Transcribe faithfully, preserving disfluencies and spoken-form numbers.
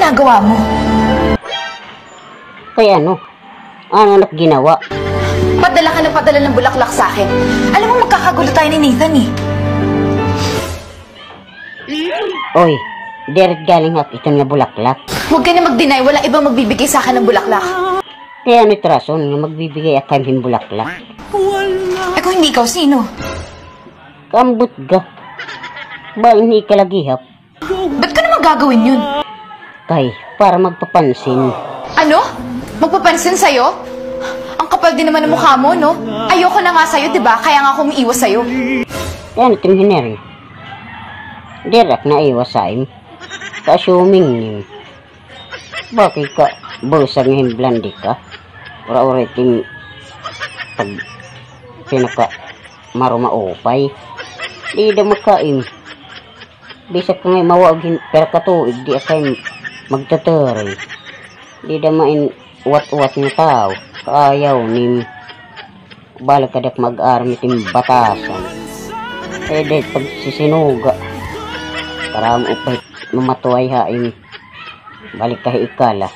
Nagawa mo? Kay ano? Ano an ak ginawa? Padala ka nang padala ng bulaklak sa akin. Alam mo, magkakagulo tayo ni Nathan eh. Oy, diri it galing ha ak iton nga bulaklak. Huwag ka na mag-deny, walang ibang magbibigay sa akin ng bulaklak. Kay ano it rason nga magbibigay ak ha im hin bulaklak? Eh, kung hindi ikaw, sino? Kaambot ga. Bangin ika la gihap. Ba't ko naman gagawin yun? Kay, para magpapansin. Ano? Magpapansin sa'yo? Ang kapal din naman ng mukha mo, no? Ayoko na nga sa'yo, di ba? Kaya nga ako umiiwas sa'yo. Kay ano it im hiniring? Diri ak naiwas ha im. Ka-assuming nim. Bakit ka bulsa nga hin blonde ka? Ura-ura it im pag-, pinaka marumaupay. Dida makaim. Bisag ka ngay mawaog hin pira ka tuig, di ak kay magtuturoy. Dida main uwat-uwat nga tawo. Kaayaw nim. Balik ka dak mag-aram itim batasan. Kay dahil pagsisinuga. Para mo upay mamatuway ha im. Balik ka hi ikala.